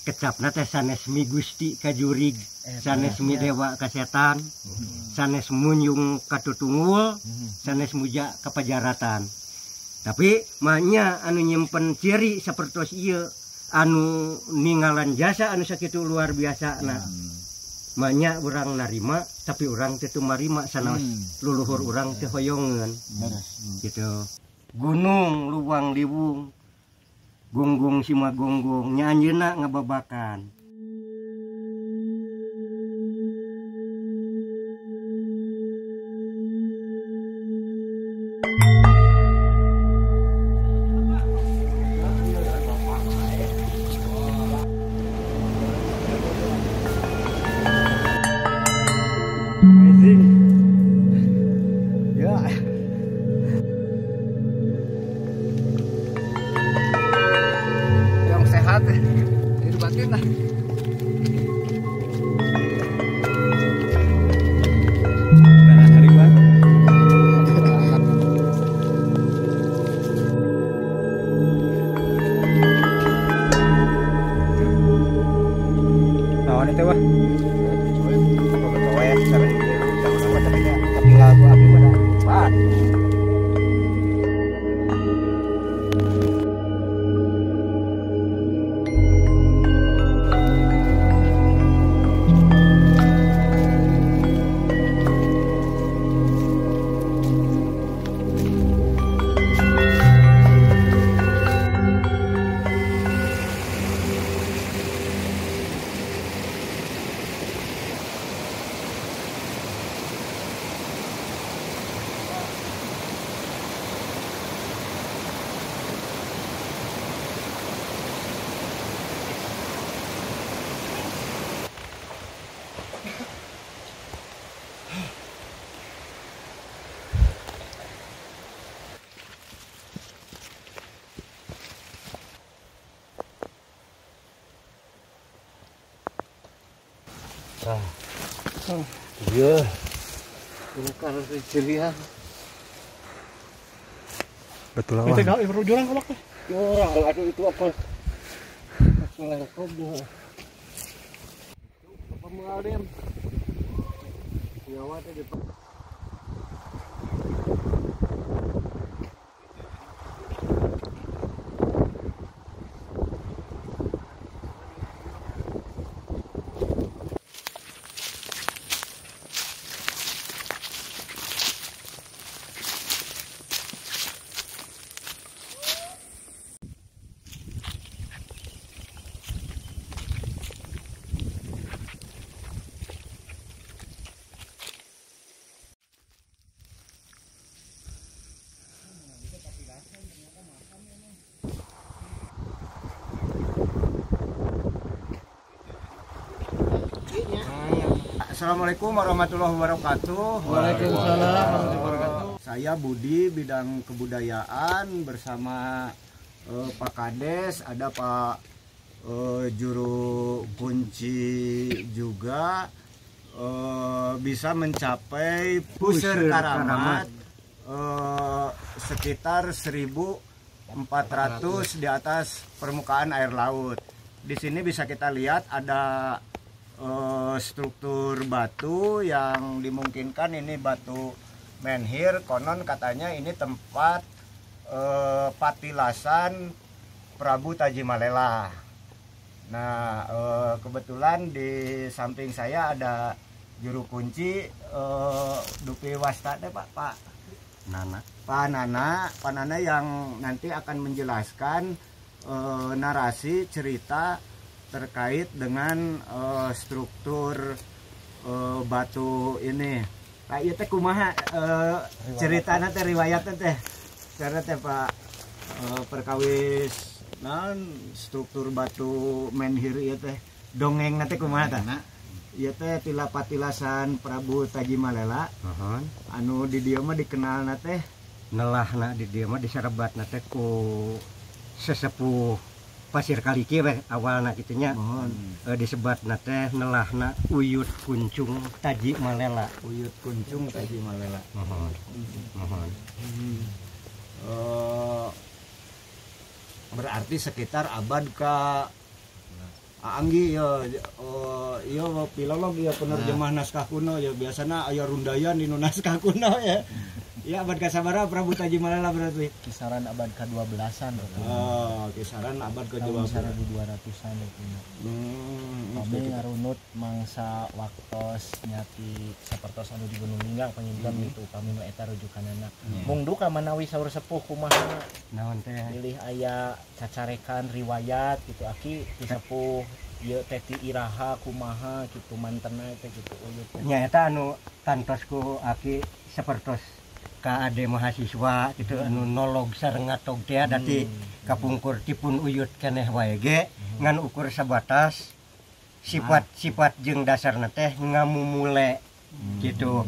Kecapna teh sanes mi Gusti ka jurig, sanes mi dewa ka setan, sanes munjung ka tutungul, sanes muja ka pajaratan. Tapi manya anu nyimpen ciri sapertos ieu anu ningalan jasa anu sakitu luar biasa na. Manya urang narima tapi urang teu tumarima sanaos luluhur urang teu hoyongeun. Gitu. Gunung Luwang Liwung Gonggung Sima Gonggung nya anjeunna ngababakan. Amazing. Ya. Yang sehat, hidup batin lah. Naon itu, Wah? Iya, bukan ceria. Betul lah. Itu kalau perlu jurang kalau. Jurang, aduh itu apa? Langsung apa mengalir? Nyawa tadi. Assalamualaikum warahmatullahi wabarakatuh. Waalaikumsalam warahmatullahi wabarakatuh. Saya Budi, bidang kebudayaan, bersama Pak Kades, ada Pak juru kunci juga, bisa mencapai Puseur Karamat sekitar 1.400 di atas permukaan air laut. Di sini bisa kita lihat ada struktur batu yang dimungkinkan ini batu menhir. Konon katanya ini tempat patilasan Prabu Tajimalela. Nah, kebetulan di samping saya ada juru kunci Dupi Wasta deh, Pak Nana. Pak Nana, Pak Nana yang nanti akan menjelaskan narasi cerita terkait dengan struktur batu ini. Pak, ieu teh kumaha ceritana teh, riwayatna teh? Karena teh Pak perkawis naon struktur batu menhir ieu teh dongengna teh kumaha tah? Ieu teh tilapatilasan Prabu Tajimalela. Anu di dieu mah dikenalna teh nelahna di dieu mah diserebatna teh ku sesepuh Pasir Kaliki weh awalna kitu nya. Disebatna teh nelahna Uyut Kuncung Tajimalela. Uyut Kuncung Tajimalela. Mohon. Mohon. Berarti sekitar abad ke Anggi ya, iya filolog ya, penerjemah naskah kuno ya, biasanya aya rundayan di naskah kuno ya. Ya abad kasabaraha Prabu Tajimalela berarti? Kisaran abad ke-12-an. Oh, kisaran abad ke-12. 1200-an itu. Kami ngarunut mangsa waktos nyati sapertos anu di Gunung Linggang panginten gitu kami nu eta rujukanana. Mung duka manawi saur sepuh kumaha? Naon teh? Bilih aya cacarekan riwayat gitu aki ti sepuh ieu teh ti iraha kumaha gitu mantena teh gitu uyut. Nya eta anu kantos ku aki sapertos ka ade mahasiswa gitu anu nolog sareng ngatog teh dadi kapungkur tipun uyut keneh wae ge ngan ukur sabatas sifat-sifat jeung dasarna teh ngamumule gitu.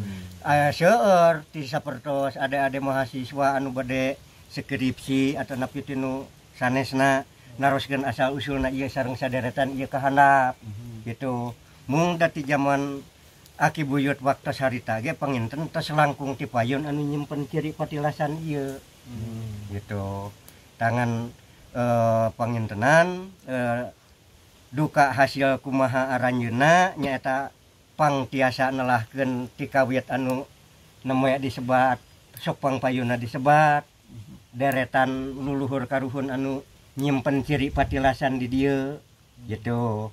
Seueur ti sapertos ade-ade mahasiswa anu bade skripsi atau napi tinu sanesna naroskeun asal usulna ieu sareng saderetan ieu kahandap gitu. Mung dati jaman aki buyut waktu harita ge panginten tos langkung ti payun anu nyimpen ciri patilasan ieu gitu. Tangan pangintenan duka hasil kumaha aranjeunna nyaeta pang tiasa nelahkeun ti kawit anu neme disebat sok pangpayuna disebat deretan luluhur karuhun anu nyimpen ciri patilasan di dieu gitu.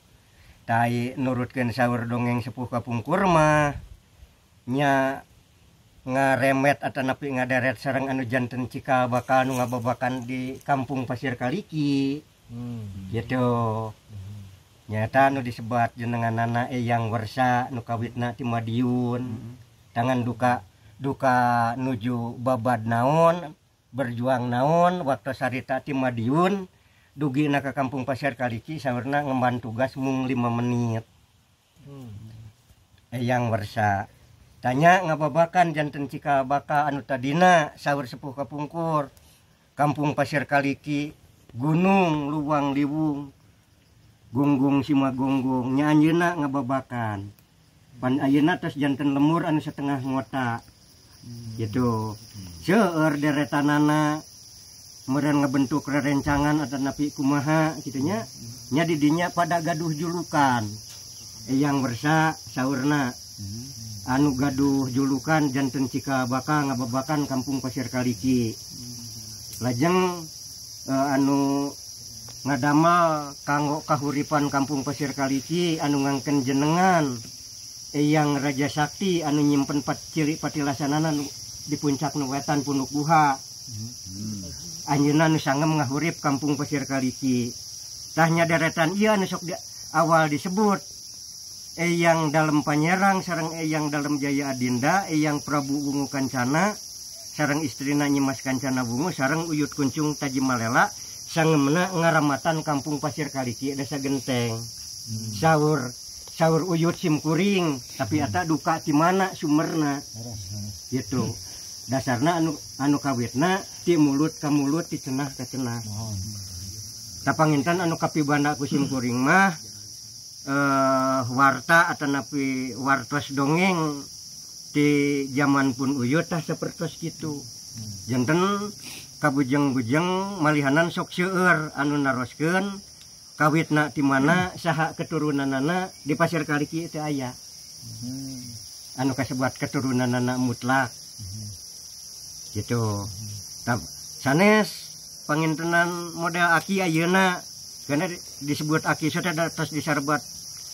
Tai nurutkeun saur dongeng sepuh kapungkur mah nya ngaremet atanapi ngaderet sareng anu janten cikal bakal nu ngababakan di kampung Pasir Kaliki gitu. Nyata anu disebat jenenganana Eyang Wersa nu kawitna ti Madiun. Tangan duka duka nuju babad naon berjuang naon waktu sarita ti Madiun dugina ke kampung Pasir Kaliki saurna ngemban tugas mung 5 menit. Eyang Wersa tanya ngababakan janten cikal bakal anu tadina saur sepuh kapungkur kampung Pasir Kaliki gunung luwang liwung gunggung simagunggung nya anjeunna ngababakan pan ayeuna tos janten lemur anu setengah ngota gitu. Seueur deretanana meureun ngabentuk rerencangan atanapi kumaha kitunya nya di dinya pada gaduh julukan Eyang Wersa saurna anu gaduh julukan janten cikal bakal ngababakan kampung Pasir Kaliki. Lajeng anu ngadamel kanggo kahuripan kampung Pasir Kaliki anu ngangken jenengan Eyang Raja Sakti anu nyimpen ciri patilasanana di puncak nu wetan Punuk Guha. Anjeunna nu sangem ngahurip kampung Pasir Kaliki. Tah nya deretan ieu anu sok awal disebut Eyang Dalem Panyerang sareng Eyang Dalem Jaya Adinda, Eyang Prabu Wungu Kancana sareng istrina Nyimas Kancana Wungu sareng Uyut Kuncung Tajimalela sangemna ngaramatan kampung Pasir Kaliki desa Genteng. Saur saur uyut simkuring tapi eta duka ti mana sumberna gitu. Dasarna anu kawitna ti mulut ka mulut ti cenah ka cenah. Tapanginten anu kapibanda ku simkuring mah warta atanapi wartos dongeng di zaman pun uyut tah sapertos kitu. Janten kabujeng-bujeng malihanan sok seueur anu naroskeun kawitna ti mana saha keturunanana di Pasir Kaliki teu aya. Anu kasebat keturunanana mutlak. Gitu. Sanes pangintenan model aki ayeuna karena disebut aki teh tos diserbat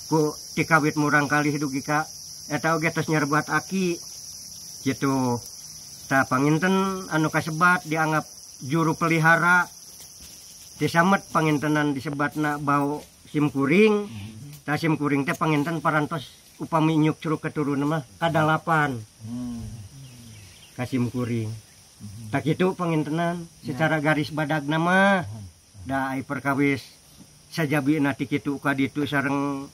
ku ti kawit murang kali dugi ka eta oge tos nyerbat aki gitu. Tah panginten anu kasebat dianggap juru pelihara disamet pangintenan disebatna bau simkuring. Tah simkuring teh panginten parantos upami nyuk curug keturunan mah kadalapan ka simkuring. Tah kitu pangintenan secara garis badagna mah da ai perkawis sajabina ti kitu ka ditu sareng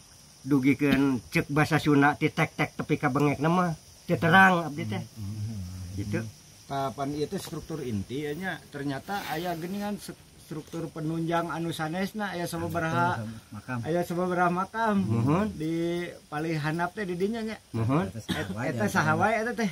dugikeun ceuk basa Sunda ti tek-tek tepi ka bengekna mah teu terang abdi teh. Gitu. Tahapan itu struktur inti nya ternyata aya geuningan struktur penunjang anu sanesna aya sababaraha makam. Aya sababaraha makam. Muhun di palih handap teh di dinya nya. Muhun. Eta saha wae eta teh?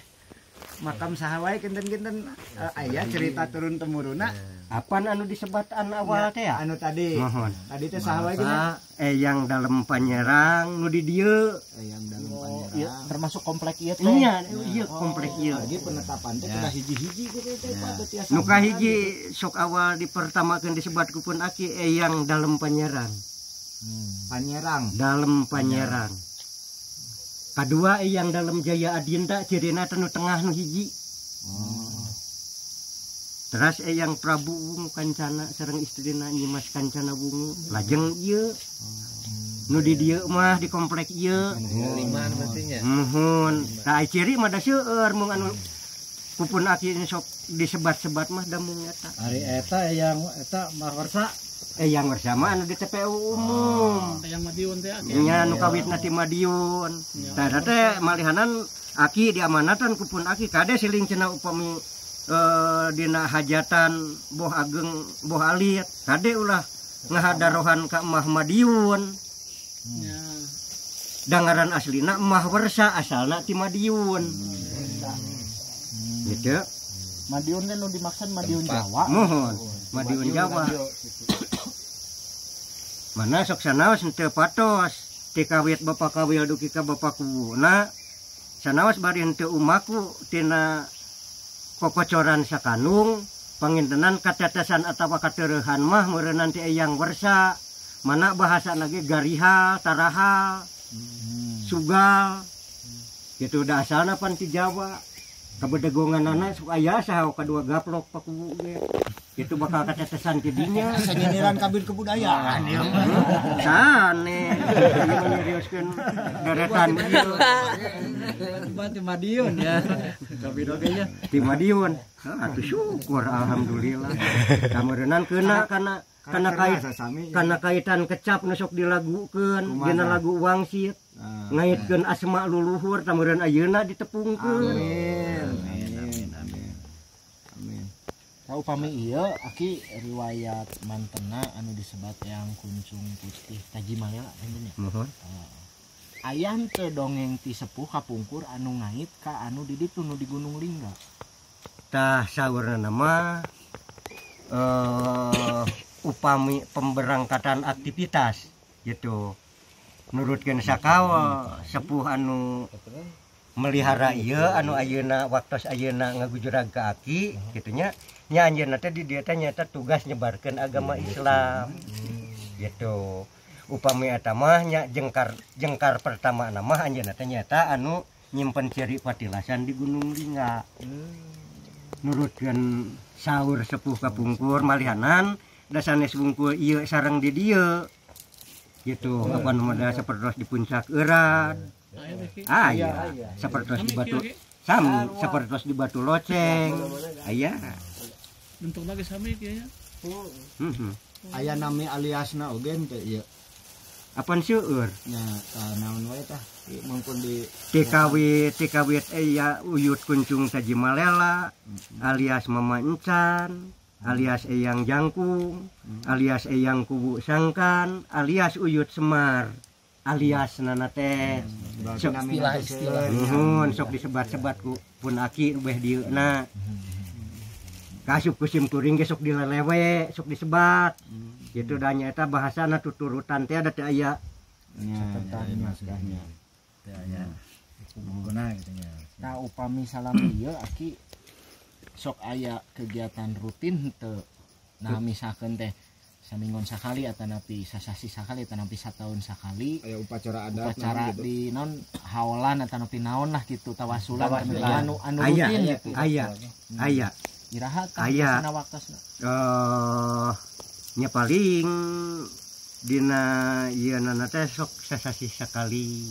Makam saha wae kinten-kinten aya cerita turun temuruna. Apan anu disebatan awal teh ya? Anu tadi. Mohon. Tadi teh saha wae kinten? Eyang Dalem Panyerang nu di dieu. Eyang Dalem Panyerang. Iya, termasuk komplek ieu teh. Iya, ieu komplek ieu. Lagi penetapan teh kudu hiji-hiji gitu teh Pak teu tiasa. Nu kahiji sok awal dipertamakeun disebat ku pun aki Eyang Dalem Panyerang. Panyerang. Dalem Panyerang. Kadua Eyang Dalem Jaya Adinda cirina teh nu tengah nu hiji. Teras Eyang Prabu Wungu Kancana sareng istrina Nyimas Kancana Wungu. Lajeng ieu. Nu di dieu mah di komplek ieu. Liman mestinya. Muhun. Tah ciri mah da seueur mung anu kupun aki sok disebat-sebat mah da mung eta. Ari eta Eyang eta mah wersa. Eyang wersa mah anu di TPU umum. Eyang Madiun teh aki. Nya nu kawitna ti Madiun. Tah eta teh malihanan aki diamanatan kupun aki kade siling cenah upami dina hajatan boh ageng boh alit kade ulah ngahadarohan ka Emah Madiun. Dangaran aslina Emah Wersa asalna ti Madiun. Gitu. Madiun kan nu dimaksud Madiun Jawa. Mohon, Madiun Jawa. Mana sok sanaos henteu patos ti kawit Bapak Kawil dugi ka Bapak Kuwuna sanaos bari henteu umaku tina kokocoran sakanung pangintenan katetesan atawa katereuhan mah meureun ti Eyang Wersa mana bahasa lagi garihal tarahal sugal gitu da asalna pan ti Jawa kabedegonganana sok aya saha kadua gaplok pakuwu ge itu bakal katetesan ti dinya sanyiniran kabir kebudayaan ieu sane ieu nyerioskeun deretan ieu ti Madiun ya. Tapi oge nya ti Madiun. Atuh syukur alhamdulillah. Kameureunnan keuna kana kait kana kaitan kecap nu sok dilagukeun dina lagu wangsit. Ngaitkeun asma luluhur tameureun ayeuna ditepungkeun. Amin. Amin amin. Amin. Tah upami ieu aki riwayat mantena anu disebat Eyang Kuncung Putih Tajimalela enten nya. Muhun. Aya teu dongeng ti sepuh kapungkur anu ngait ka anu di ditu nu di Gunung Lingga. Tah saurna mah upami pemberangkatan aktivitas gitu. Nurutkeun sakawa sepuh anu melihara ieu anu ayeuna waktos ayeuna ngagujurag ka aki kitu nya. Nya anjeunna teh di dieu teh nyaeta tugas nyebarkeun agama Islam. Gitu. Upami eta mah nya jengkar pertama mah anjeunna teh nyaeta anu nyimpen ciri patilasan di Gunung Lingga. Nurutkeun saur sepuh kapungkur malihanan da sanes wungkul ieu sareng di dieu. Gitu, apa nu da sapertos di puncak Eurat. Aya, sapertos di batu sami, sapertos di batu loceng. Aya. Bentukna ge sami kieu nya. Heeh. Aya nami aliasna oge teh ieu. Apan seueur? Nya tah naon wae tah mungkun di TKW aya Uyut Kuncung Tajimalela alias Mama Encan alias Eyang Jangkung alias Eyang Kubu Sangkan alias Uyut Semar alias nana teh sok istilah-istilah nuhun sok disebat-sebat ku pun aki beh dieuna kasup ku sim kuring ge sok dilelewe sok disebat gitu da nyaeta bahasana tuturutan teh ada teh aya catatannya teh aya guna gitu nya. Nah upami salami ieu aki sok aya kegiatan rutin henteu. Nah misalkeun teh saminggon sakali atanapi sasasi sakali atanapi sataun sakali aya upacara adat upacara gitu. Di non haolan atanapi naon lah gitu tawasulan anu anu rutin gitu. Aya aya iraha tah sana waktosna nya paling dina ieu nana teh sok sasasi sakali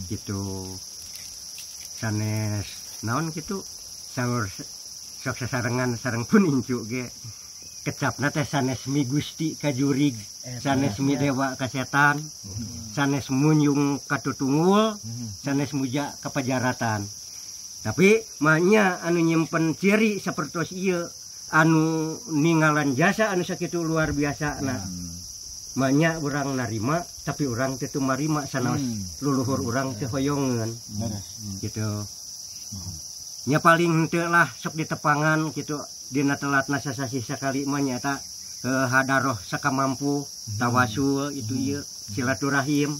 gitu sanes naon gitu saur sok sasarengan sareng pun incu ge kecapna teh sanes mi Gusti kajurig sanes mi dewa kasetan sanes munyung katutungul sanes muja kapajaratan tapi mahnya anu nyimpen ciri sapertos ieu anu ningalan jasa anu sakitu luar biasa nah mahnya urang narima tapi urang teu marima sanaos luluhur urang teu hoyongeun gitu. Nya paling henteu lah sok ditepangan gitu dina telatna sasasih sakali mah nyaeta hadaroh sakamampu tawasul itu ieu silaturahim.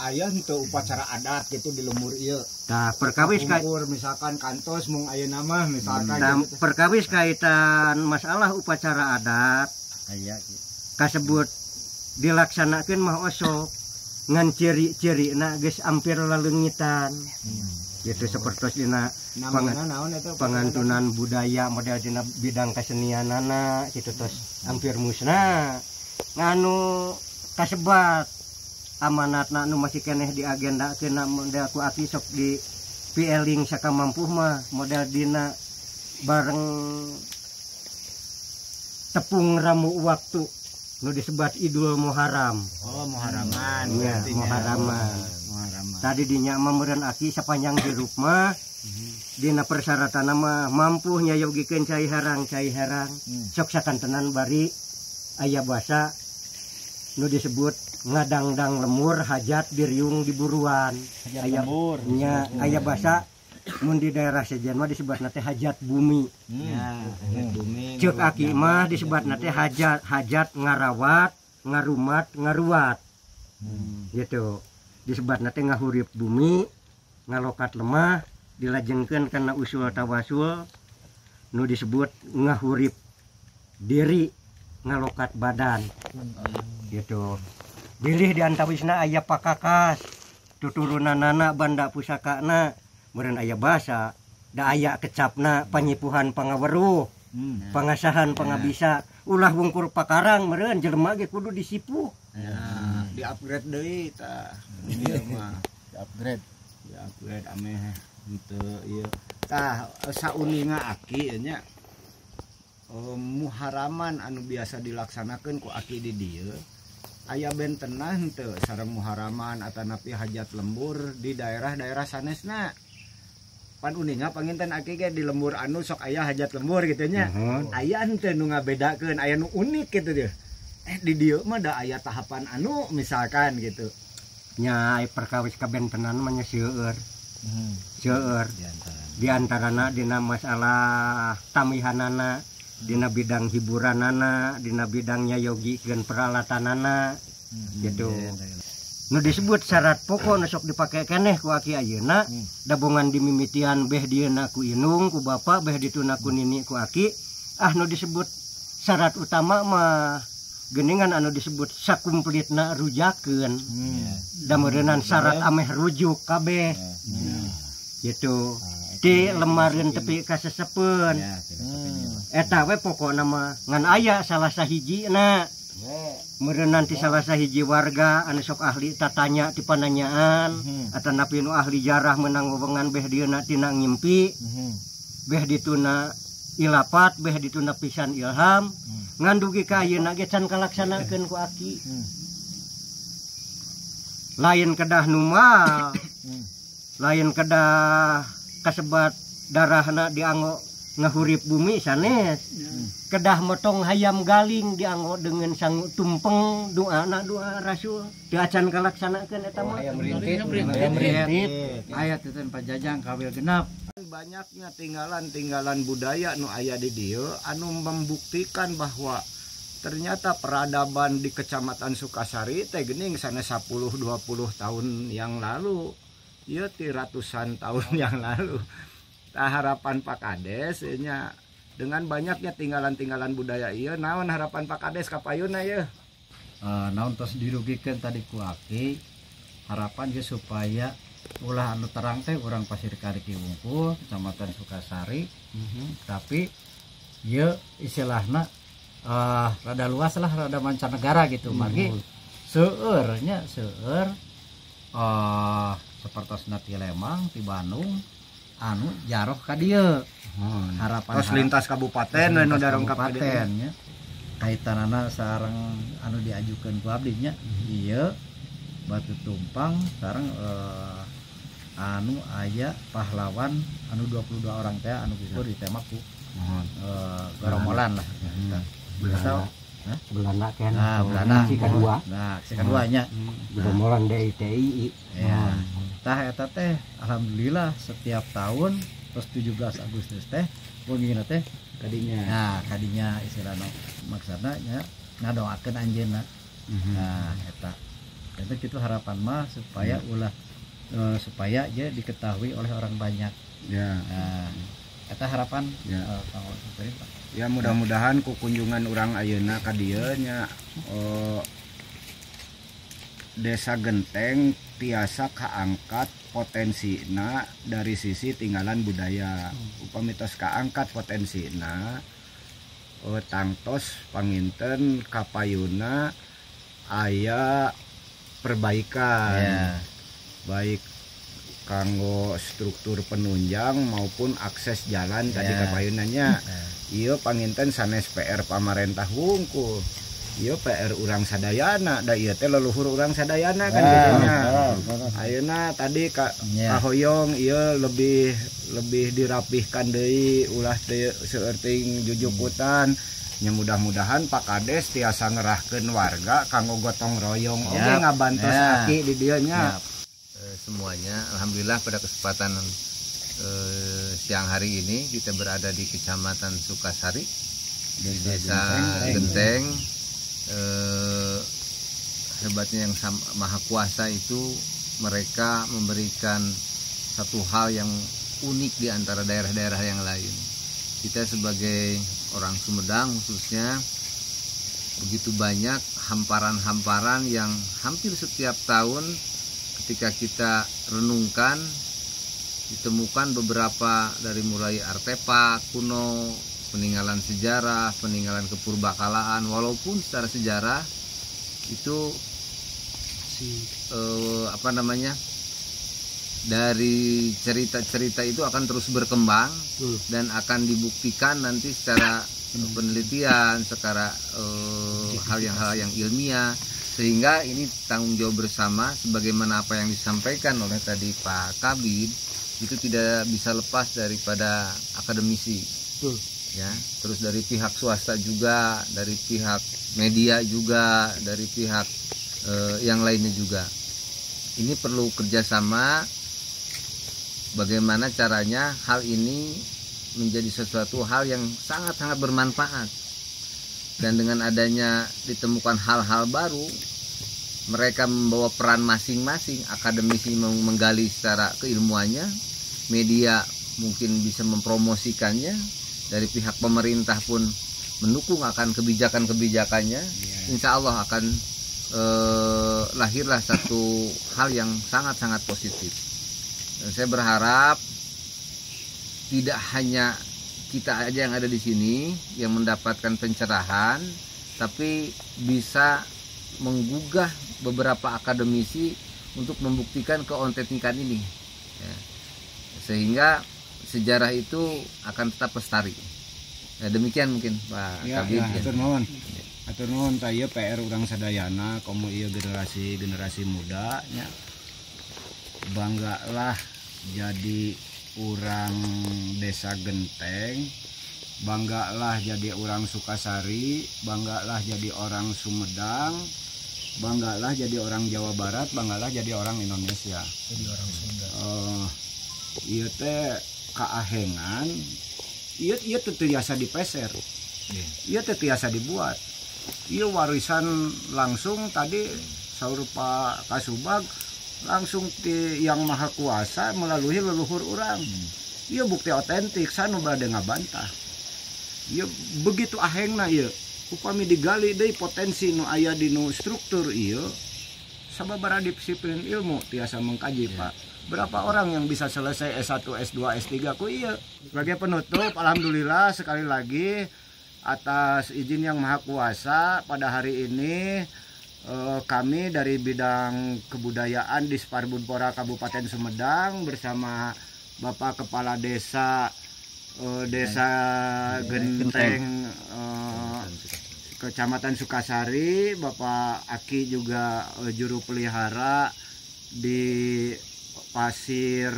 Aya henteu upacara adat gitu di lembur ieu? Tah, perkawis ka Kumpul misalkan kantos mung ayeuna mah misalkan tah, gitu. Perkawis kaitan masalah upacara adat Aya. Kasebut dilaksanakeun mah osok, ngan ciri-cirina geus hampir laleungitan gitu, seperti dina Namina naon eta upacara? Pangantunan budaya model dina bidang kesenianana gitu tos hampir musnah. Nganu kasebat amanatna nu masih keneh diagendakeun model ku aki sok di pieling sakamampuh mah model dina bareng tepung ramu waktu nu disebat Idul Muharram. Oh, Muharraman Iya, berarti nya. Muharraman. Muharraman. Tadi dinya mah meureun aki sepanjang hirup mah dina persyaratan mah mampu nyayogikeun cai herang, cai herang sok sakantenan bari aya basa nu disebut ngadangdang lemur hajat diriung diburuan. Hajat Aya lembur. Nya, aya basa mun di daerah sejen mah disebutna teh hajat bumi. Ya, hajat bumi. Ceuk aki mah disebutna teh hajat hajat ngarawat, ngarumat, ngaruat gitu. Disebutna teh ngahurip bumi, ngalokat lemah, dilajengkeun kana usul tawasul nu disebut ngahurip diri, ngalokat badan gitu. Bilih di antawisna aya pakakas tuturunanana, banda pusakana meureun aya basa da aya kecapna panyipuhan pangaweruh, pangasahan pangabisa, ulah wungkur pakarang meureun jelema ge kudu disipuh. Ya, di upgrade deui tah. Ieu mah Di upgrade. Di upgrade ameh henteu ieu. Tah, sauninga aki nya, muharaman anu biasa dilaksanakeun ku aki di dieu aya bentenna henteu sareng muharaman atanapi hajat lembur di daerah-daerah sanesna? Pan uninga panginten aki ge di lembur anu sok aya hajat lembur gitu nya. Aya henteu nu ngabedakeun, aya nu unik gitu deh, di dieu mah da aya tahapan anu misalkan gitu? Nya, ai perkawis kabentenan mah nya seueur, seueur. Di antarana dina masalah tamihanana, dina bidang hiburanana, dina bidang nyayogikeun peralatanana gitu. Nu disebut syarat pokok nu sok dipake keneh ku aki ayeuna, dabongan dimimitian beh dieuna ku indung ku bapak, beh dituna ku nini ku aki, ah, nu disebut syarat utama mah geningan anu disebut sakumplitna rujakeun, da meureunan syarat ameh rujuk kabeh gitu, di lemareun tepi ka sesepeun. Eta we pokokna mah. Ngan aya salah sahijina meureun nanti salah sahiji warga anu sok ahli tatanya ti pananyaan atanapi nu ahli jarah menang wewengan, beh dieuna tina ngimpi, beh dituna ilapat, beh dituna pisan ilham, ngan dugi ka ayeuna ge can kalaksanakeun ku aki. Lain kedah numal, lain kedah kasebat darahna dianggo ngahurip bumi sanes, kedah motong hayam galing dianggo dengan sangu tumpeng, doana doa rasul, teu acan kalaksanakeun eta mah. Ayam rintit, ayam rintit. Ayat itu Pajajang kawil genap. Banyaknya tinggalan-tinggalan budaya nu aya di dieu anu membuktikan bahwa ternyata peradaban di Kecamatan Sukasari teh geuning sanes 10 20 tahun yang lalu. Ieu ti ratusan tahun yang lalu. Tah, harapan Pak Kades nya, dengan banyaknya tinggalan-tinggalan budaya ieu, naon harapan Pak Kades ka payuna ieu? Naon tos dirugikeun tadi ku aki, harapan ge supaya ulah anu terang teh urang Pasir Kariki wungkul, Kecamatan Sukasari, tapi ieu istilahna rada luas lah, rada mancanegara gitu. Margi seueur nya, seueur sapertosna ti Lembang, ti Bandung anu jaroh ka dieu. Harapan Terus lintas kabupaten we nu darongkap ka dieu. Kabupaten nya, kaitanana sareng anu diajukeun ku abdi nya, ieu Batu Tumpang sareng anu aya pahlawan anu 22 orang teh anu gugur ditembak ku gerombolan lah. Belanda. Hah? Belanda kan. Nah, Belanda. Si kedua. Nah, si keduanya. Gerombolan DITI. Ya. Tah, eta teh alhamdulillah setiap tahun Terus 17 Agustus teh wengina teh Kadinya. Nah, kadinya istilahna maksudna nya ngadoakeun anjeunna. Nah, eta. Itu kitu harapan mah supaya ulah supaya dia diketahui oleh orang banyak. Nah, eta harapan kanggo kuring, Pak. Ya, mudah-mudahan ku kunjungan urang ayeuna ka dieu nya Desa Genteng tiasa kaangkat potensina dari sisi tinggalan budaya. Upami tos kaangkat potensina tangtos panginten kapayuna aya perbaikan. Baik kanggo struktur penunjang maupun akses jalan tadi kapayunanya. Ieu panginten sanes PR pamarentah wungkul. Ieu PR urang sadayana, da ieu teh leluhur urang sadayana kan gitu nya. Ayeuna tadi ka kahoyong ieu lebih lebih dirapihkan deui, ulah teu seueur teuing jujukutan. Nya mudah-mudahan Pak Kades tiasa ngerahkeun warga kanggo gotong royong oge ngabantos aki di dieu nya. Semuanya, alhamdulillah pada kesempatan siang hari ini kita berada di Kecamatan Sukasari di Desa Genteng. Hebatnya yang Maha Kuasa itu mereka memberikan satu hal yang unik di antara daerah-daerah yang lain. Kita sebagai orang Sumedang khususnya begitu banyak hamparan-hamparan yang hampir setiap tahun ketika kita renungkan ditemukan beberapa dari mulai artefak kuno, peninggalan sejarah, peninggalan kepurbakalaan, walaupun secara sejarah itu apa namanya, dari cerita-cerita itu akan terus berkembang dan akan dibuktikan nanti secara penelitian, secara hal yang ilmiah, sehingga ini tanggung jawab bersama sebagaimana apa yang disampaikan oleh tadi Pak Kabid itu tidak bisa lepas daripada akademisi. Ya, terus dari pihak swasta juga, dari pihak media juga, dari pihak yang lainnya juga. Ini perlu kerjasama. Bagaimana caranya hal ini menjadi sesuatu hal yang sangat-sangat bermanfaat. Dan dengan adanya ditemukan hal-hal baru, mereka membawa peran masing-masing, akademisi menggali secara keilmuannya, media mungkin bisa mempromosikannya, dari pihak pemerintah pun mendukung akan kebijakan-kebijakannya. Insya Allah akan lahirlah satu hal yang sangat-sangat positif. Dan saya berharap tidak hanya kita aja yang ada di sini yang mendapatkan pencerahan, tapi bisa menggugah beberapa akademisi untuk membuktikan keotentikan ini, ya. Sehingga sejarah itu akan tetap lestari. Ya, demikian mungkin Pak Kabid. Ya, hatur nuhun. Hatur nuhun tah ieu PR urang sadayana komo ieu generasi-generasi muda nya. Banggalah jadi orang Desa Genteng, banggalah jadi orang Sukasari, banggalah jadi orang Sumedang, banggalah jadi orang Jawa Barat, banggalah jadi orang Indonesia. Jadi orang Sunda. Ieu teh kaahengan, ieu ieu teu tiasa dipeser. Ieu teu tiasa dibuat. Ieu warisan langsung tadi saur Pak Kasubag langsung ti Yang Maha Kuasa melalui leluhur urang. Ieu bukti otentik, sanu bade ngabantah. Ieu begitu ahengna ieu. Upami digali deui potensi nu aya di nu struktur ieu, sababaraha disiplin ilmu tiasa mengkaji, Pak. Berapa orang yang bisa selesai S1, S2, S3 ku ieu. Sebagai penutup, alhamdulillah sekali lagi atas izin Yang Maha Kuasa pada hari ini kami dari bidang kebudayaan di Disparbudpora Kabupaten Sumedang bersama Bapak Kepala Desa Desa Genteng, Kecamatan Sukasari, Bapak Aki juga juru pelihara di Pasir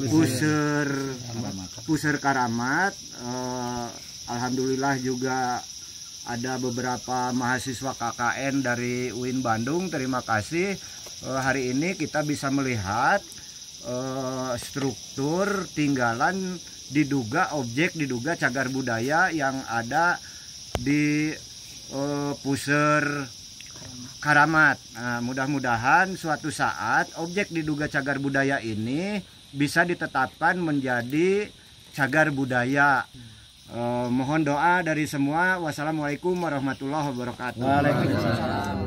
Puseur Puseur Karamat. Alhamdulillah juga ada beberapa mahasiswa KKN dari UIN Bandung. Terima kasih. Hari ini kita bisa melihat struktur tinggalan diduga objek diduga cagar budaya yang ada di Puseur Karamat. Nah, mudah-mudahan suatu saat objek diduga cagar budaya ini bisa ditetapkan menjadi cagar budaya. Mohon doa dari semua. Wassalamualaikum warahmatullahi wabarakatuh. Waalaikumsalam.